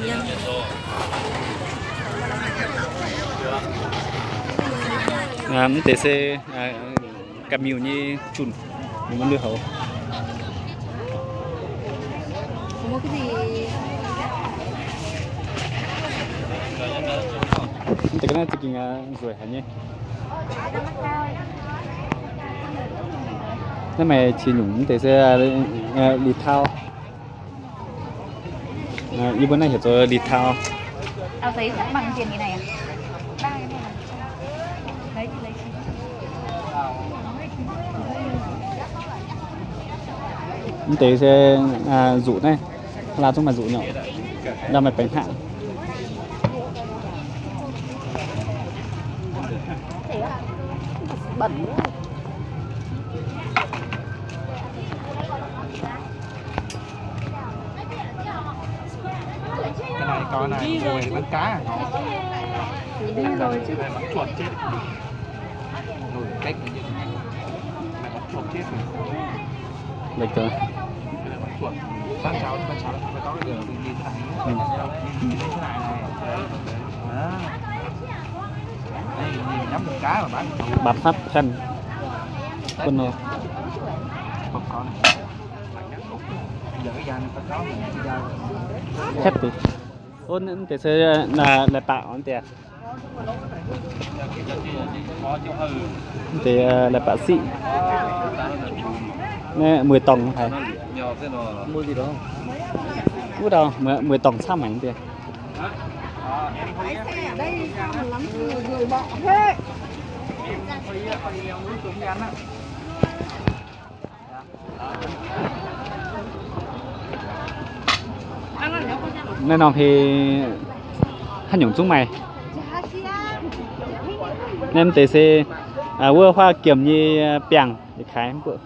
Mv deix se ga'miuh nyei junc, ninh mbuo lui houx. Mv deix ga'naaiv za'gengh nzueic haic nyei. Naaiv maaih qiex nyungc, mv deix se li tau. Yie mbuo naaiv heuc zoux li tau. Mv deix se nzuqc naaiv, laa zungv maaih nzuqc nyei, ndau maaih baengc hnangv. Cái này coi này, mùi bắn cá hả? Đi rồi chứ. Mùi cách này chứ. Này bắn chuột chết rồi. Được rồi. Cái này bắn chuột. Bác cháu, bác cháu, bác cháu bây giờ nhìn thế này. Ừ. Nhìn thế này này. Đấy. Đây, nhìn nhắm một cái mà bắn. Bắn phát thanh. Quân nô. Không có này. Giờ cái da này bác cháu mình cái da. Hết rồi. Ôn, mv deix se la'baac ong deix. Mv deix la'baac siqv. Naaiv mbuo dorngc haic. Wuov dauh mbuo dorngc camv haic deix. Naaiv norm hei haaix nyungc zungv maaih. Naaiv mv deix se wuov huaav giemh nyei biangh yietc kaaix mv buoqv.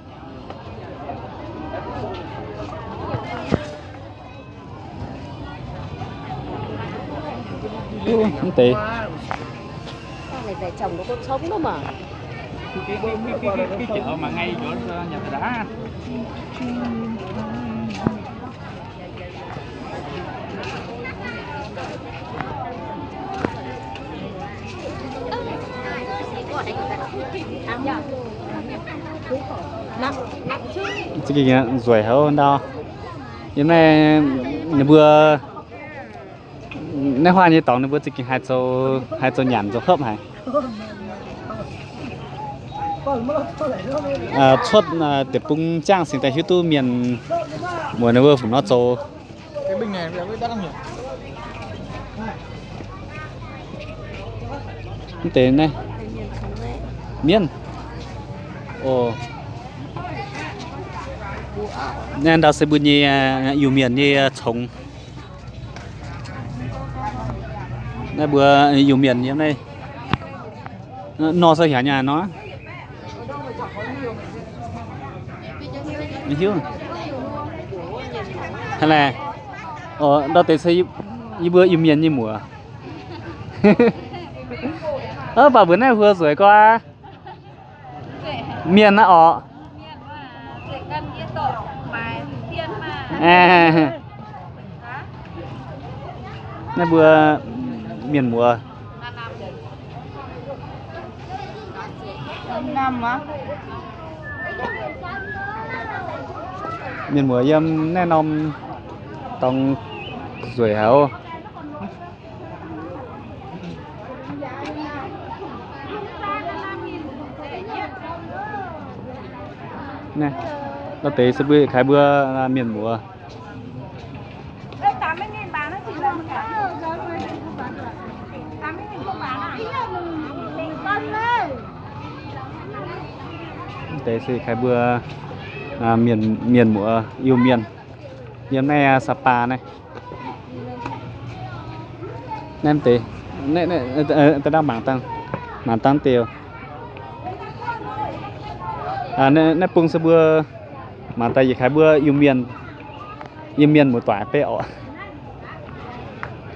Mv deix. Za'gengh nzueic haic ndau. Yiem naaiv ninh mbuo naaiv huaav nyei dorngx ninh mbuo za'gengh haih zoux, haih zoux nyanc zoux hopv haic. Cuotv deic-bung jangv cingx daaih hiuv duqv mienh muoz ninh mbuo fungc nor zoux. Mv deix naaiv mienv. O, naaiv ndau se mbuo nyei Iu-Mienh nyei congx. Naaiv mbuo Iu-Mienh yiem naaiv nor se hiaangx nyei nor. Maiv hiuv. Hnangv naaiv. O, ndau deix se yie mbuo Iu-Mienh nyei muoc. Ov, baac mbuo naaiv hluo zueiz gorx. Mienh naaiv orqc. Naaiv mbuo mienh muoz. Mienh muoz yiem naaiv norm dorngx nzueic haic oc. Naaiv, ndau deix se mbuo kaaix mbuo mienh muoz. Mv deix se kaaix mbuo mienh, mienh muoz Iu-Mienh yiem naaiv Sapa naaiv. Naaiv mv deix, naaiv, naaiv, naaiv mangc dangh, mangc dangh deix. Naaiv bung se mbuo mangc daaih yietc kaaix mbuo Iu-Mienh, Iu-Mienh muoz-doic beiv orqc.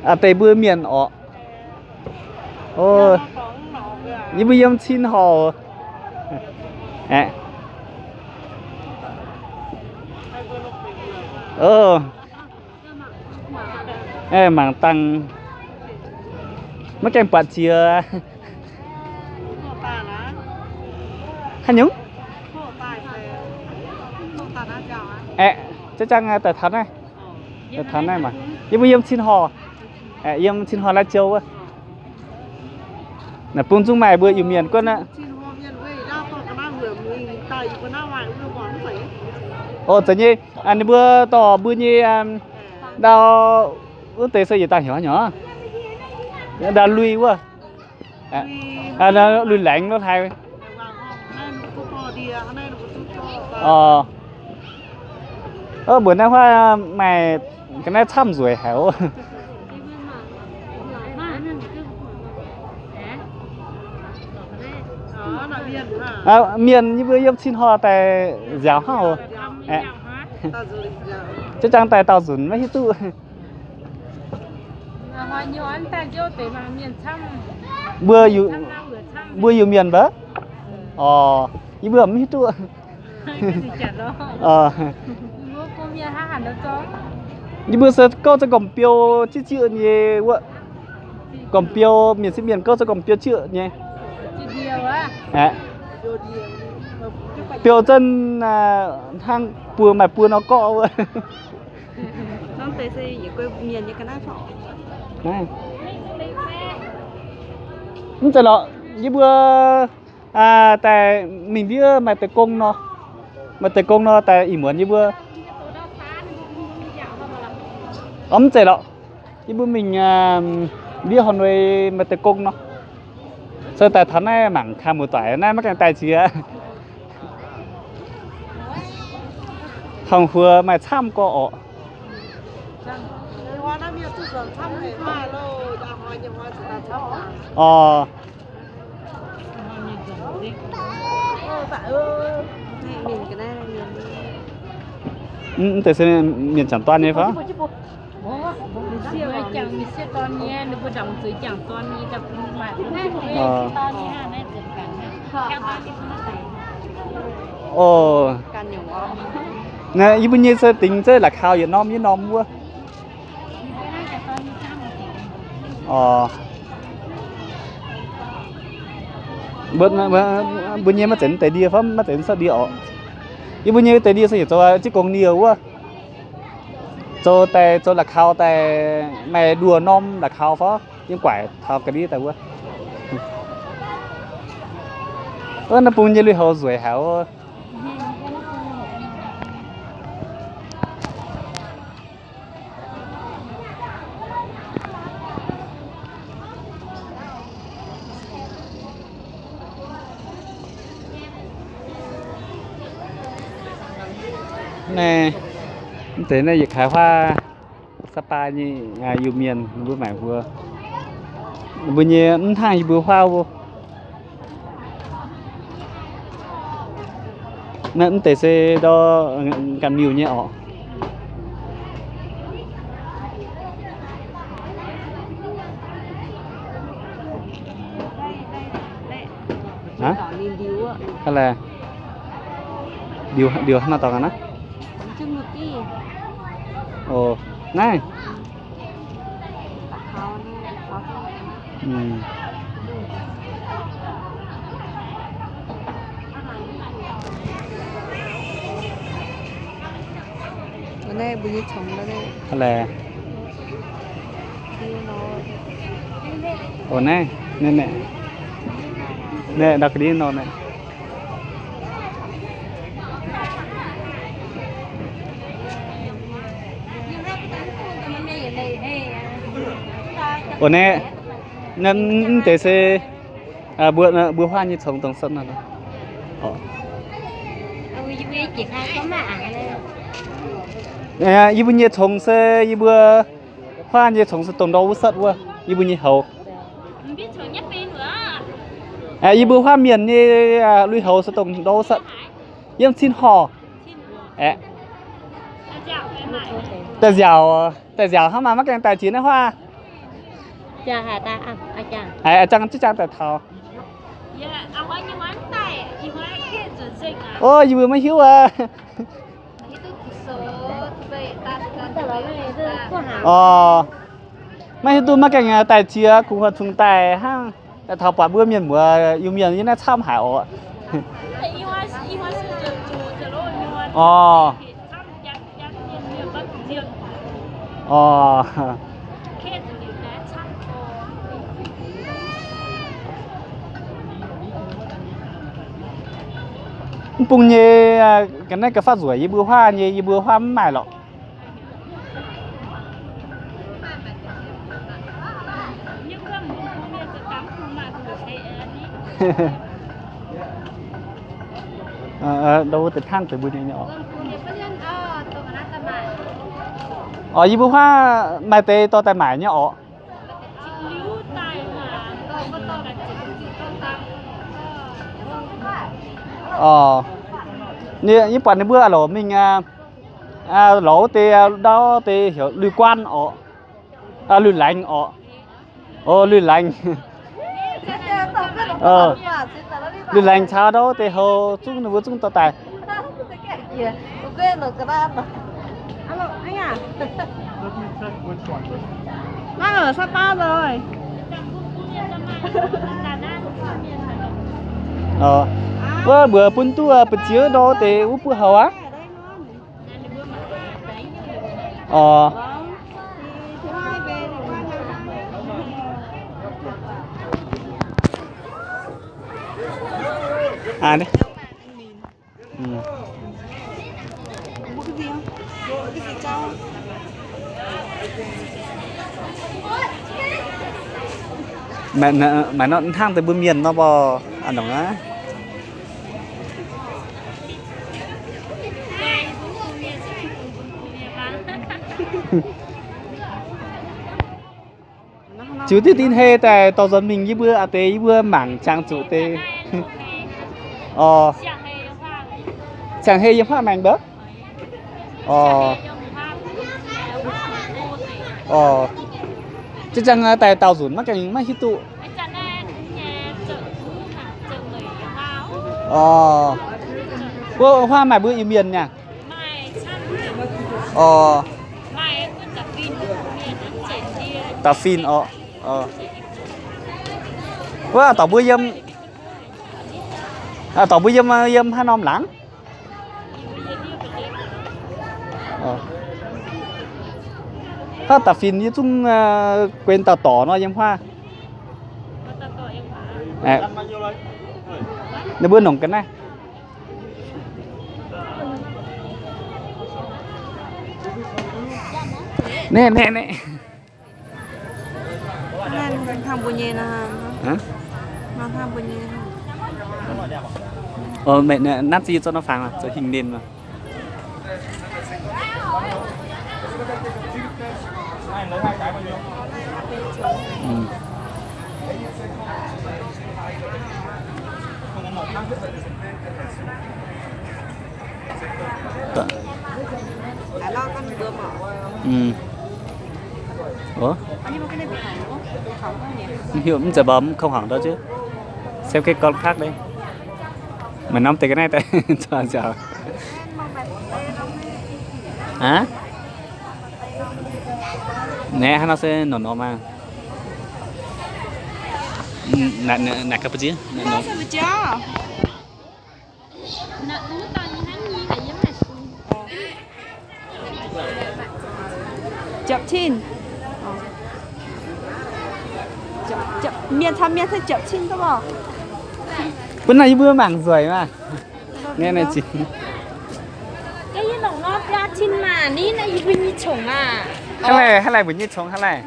Aa, deix mbuo mienh orqc. O, yie mbuo yiem cin horc. Aeqv, o, Mangc dangh maiv gaengh buatc jiex. Haaix nyungc? Aeqv, za'gengh daaih taux naaiv. Daaih taux naaiv maah. Yie mbuo yiem Cin Horh. Aeqv, yiem Cin Horh Lai Châu wuov. Naaiv bung zungv maaih mbuo Iu-Mienh guonv aqv. O, zeiz nyei. Ninh mbuo dorh mbuo nyei ndau wuov deix se yietc dangh heuc haaix nyungc, ndau lui wuov. Lui laengz lo haic. Mbuox naaiv huaav maaih ga'naaiv camv nzueic haic oc. Mienh yie mbuo yiem Cin Horh daaih nziaauc hnangv oc. Za'gengh daaih daauh nzunc maiv hiuv duqv. Mbuo, mbuo Iu-Mienh mbaac? Orqc, yie mbuo mv hiuv duqv. Yie mbuo se gouv za'gomh biou ziqv ziqv nyei wuov. Gomh biou, mienh sieqv mienh gouv za'gomh biou ziqv nyei. Biou za'gengh hnangv buo maaih buo norm gorqv wuov. Mv zeiz lorqc, yie mbuo daaih mingh ndiev maaih deix gong nor, maaih deix gong nor daaih ih muonz yie mbuo, mv zeiz lorqc, yie mbuo mingh ndiev Hà Nội maaih deix gong nor, se daaih taux naaiv mangc kaaix muoz-doic naaiv maiv gaengh daaih jiex. Hongh huox maaih camv gorx orqc. Orqc. Mv deix se mienh jangc dorn nyei fai? Yie mbuo nyei se dingc zeiv la'kau yietc norm yietc norm wuov. Mbuo nyei maiv zeiz deix ndie fai maiv zeiz cuotv ndie orqc. Yie mbuo nyei deix ndie se yietc zoux jienv gong ndie wuov. Zoux daaih zoux la'kau daaih maaih nduoh norm la'kau fai yiem guaaic taux ga'ndiev daaih wuov. Naaiv bung nyei lui-houx nzueic haic oc. Naaiv, mv deix naaiv yietc kaaix huaav Sapa nyei Iu-Mienh ninh mbuo maaic huox. Ninh mbuo nyei mv hnangv yie mbuo huaav oc. Naaiv mv deix se ndau ganh miuc nyei orqc. Hnangv naaiv ndiux hnangv naaiv dorngx aqv naaiv. Naaiv. Laeh. Naaiv, naaiv, naaiv, ndau ga'ndiev nor naaiv. Naaiv, mv deix se mbuo, mbuo huaav nyei congx dongh setv nor. Yie mbuo nyei congx se yie mbuo huaav nyei congx se dongh ndau wuov setv wuov, yie mbuo nyei houx. Yie mbuo huaav mienh nyei lui-houx se dongh ndau wuov setv. Yiem Cin Horh. Aeqv, daaih nziaauc, daaih nziaauc hnangv maaih maiv gaengh daaih jiex naaiv huaav. Aa, jangx jienv jangx daaih taux. O, yie mbuo maiv hiuv aqv. Orqc. Maiv hiuv duqv maiv gaengh daaih jiex kungx huaax cungx daaih hnangv. Taux buatc mbuo mienh muoz Iu-Mienh yiem naaiv camv haic oc. Orv. Orv. Mv bung nyei ga'naaiv ga'fauv nzueic, yie mbuo huaav nyei, yie mbuo huaav mv maaih lorqc. Ndo wuov deix hnangv deix mbuo nyei oc. Oc, yie mbuo huaav maaih deix dorh daaih maaic nyei oc. Oc, yie buatc ninh mbuo a'loc mingh lorz wuov deix ndau deix heuc lui guaan oc. Lui laengz oc. O, lui laengz. Lui laengz caux ndau wuov deix houc zungv ninh mbuo zungv dorh daaih. Wuov mbuox bun duqv ba'ziex ndau wuov deix wuov buov houc aqv. Oc. Maaih nor hnangv deix mbuo mienh nor mborqv a'nongc aqv. Ziux diqv dinh hei daaih dorh nzuonx mingh yie mbuo a'deix yie mbuo mangc ziangx zuqc deix. Oc. Ziangx hei yiem huaav maengx mbuo. Oc. Oc. Ziex ziangh daaih daauh nzunc maiv gaengh maiv hiuv duqv. Oc. Wuov huaav maaih mbuo Iu-Mienh nyei aqv? Oc. Da'fin oc. Wuov dorc mbuo yiem, dorc mbuo yiem, yiem haaix norm laangz? Huaav da'fin yie zungv guenx dauh dorc nor yiem huaav. Ninh mbuo nongc ga'naaiv. Naeqv, naeqv, naeqv. Hnangv mbuo nyei nor. Hnangv mbuo nyei. Nanv ziex zorqv nor fangx, zoux hingh nên maah. Mv hiuv, mv zeiz mbuo mv kouv hangc ndau jienv. Sepv gengh gorngv kaqv deix. Maaih norm deix ga'naaiv daaih. Aa? Naeqv, hnangv nor se nongc norm maah. Naaic gaax mbu'ziex. Japv cin. Mienh caux mienh se japv cin duqv mv? Bun naaiv yie mbuo mangc nzueic maah. Naaiv, naaiv zinh. Hnangv naaiv, hnangv naaiv mbuo nyei congx hnangv naaiv.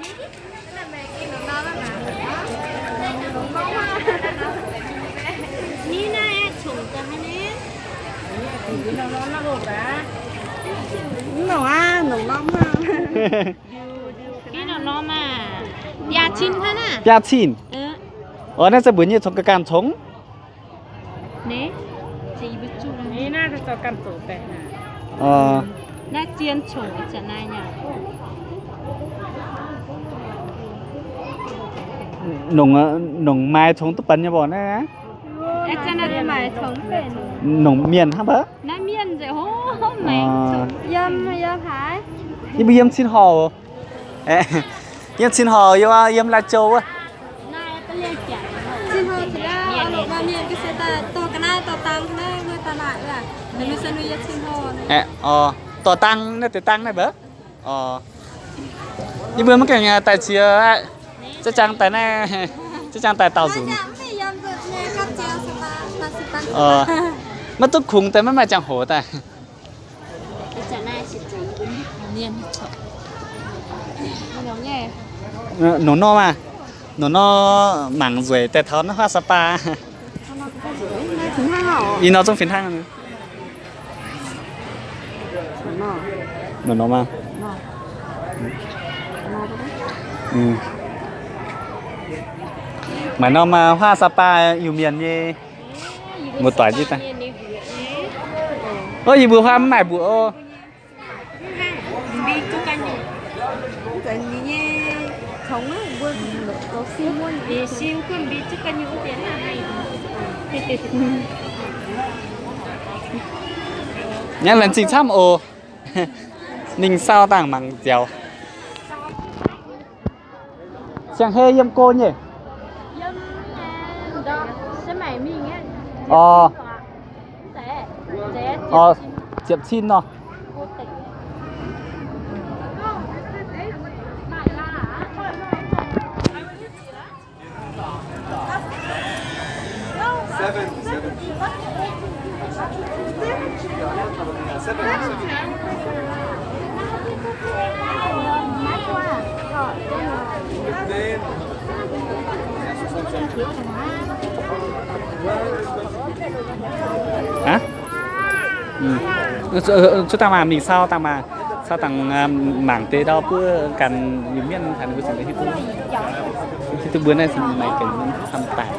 Mv nongc aqv, nongc norm hnangv. Mv nongc norm aqv. Biaa cin hnangv naaiv. Biaa cin. Orv, naaiv se mbuo nyei congx ga'ganh congx. Nongc, nongc maaiz congx duqv benx nyei mborqc naaiv. Nongc mienh hnangv mbuo. Yie mbuo yiem cin horc. Yiem cin horc yiem, yiem Lai Châu wuov. Aeqv, o, dorh dang naaiv deix dang naaiv mbaac. O, yie mbuo maiv gaengh daaih cie aqv. Za'jang daaih naaiv, za'jang daaih daauh nzunc. O, maiv duqv kungx daaih, maiv maaih ziangh hoc daaih. Nor nor maah, nor nor mangc nzueic daaih taux naaiv Huav Sapa. Ih nor zungv fih hnangv. Nor nor maah. Maaih norm Huav Sapa Iu-Mienh nyei muoz-doic jienv daaih. O, yie mbuo huav mv maaih mbuoqc o. Naaiv laengz zingh camv oc. Ninh sau dangh mangc nziaaux. Siang-hei yiem go nyei? O, o, ziepc cin nor. Cuotv dangh maah, mingh sau dangh maah, sau dangh mangc deix ndau buov ganh Iu-Mienh haaix nyungc hiuv duqv, hiuv duqv mbuo naaiv maaih ganh camv daaih.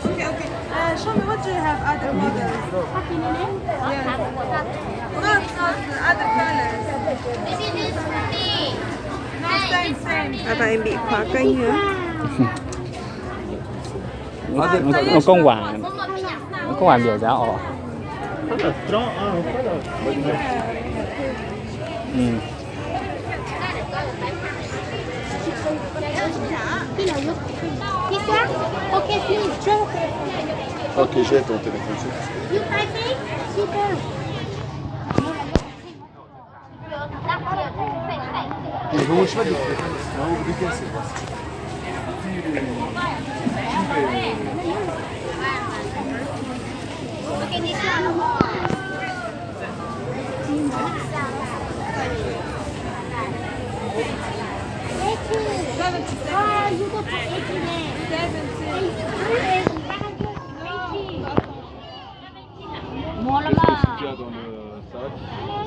Okay, okay. Uh, show me what you have other colors. Yes. No, no, the other colors. No, same, same. Aa, dangh em bieqc kuaaz ganh nyei. Gorngv waac, gorngv waac liouc nziaaux oc. Ok, j'ai ton téléphone.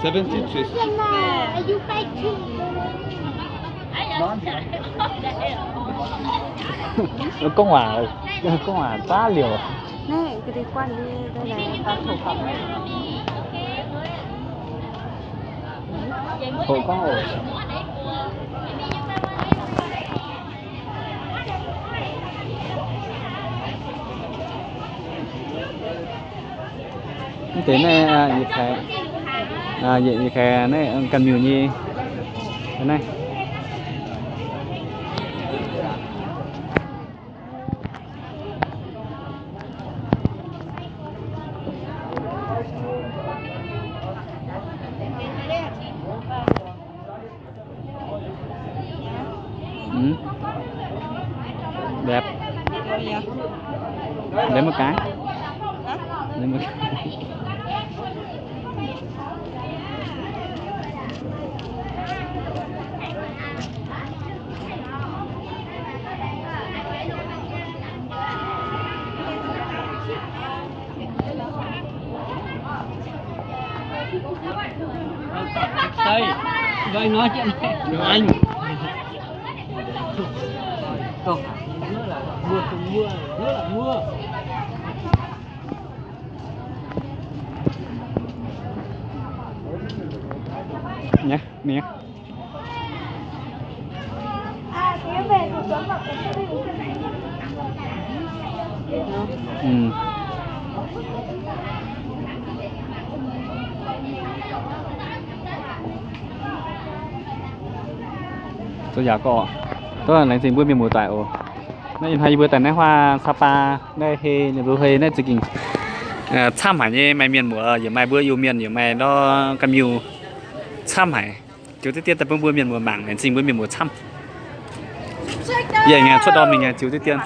Seventy-three. Gorngv waac, gorngv waac zaav liouc. Hoqc gorngv oc. Mv deix naaiv yietc kaeqv, yietc kaeqv naaiv ganh miuc nyei naaiv. Depc. Depc mv gaax. Depc mv gaax. Đây, vậy nói chuyện này. Anh. Không, hứa là mua, không mua, hứa là mua. Nhé, nhé. Ừ. Zoux yaac gorqv, laengz zingh mbuo mienh muoz-doic oc. Naaiv ih hnoi yie mbuo daaih naaiv huaav Sapa naaiv hei, ninh mbuo hei naaiv za'gengh camv haic nyei. Maaih mienh muoz, yaac maaih mbuo Iu-Mienh, yaac maaih ndorm ga'miuh camv haic. Ziux diqv dien daaih bun mbuo mienh muoz mangc, laengz zingh mbuo mienh muoz camv. Yie aengx cuotv ndorm mingh ziux diqv dien.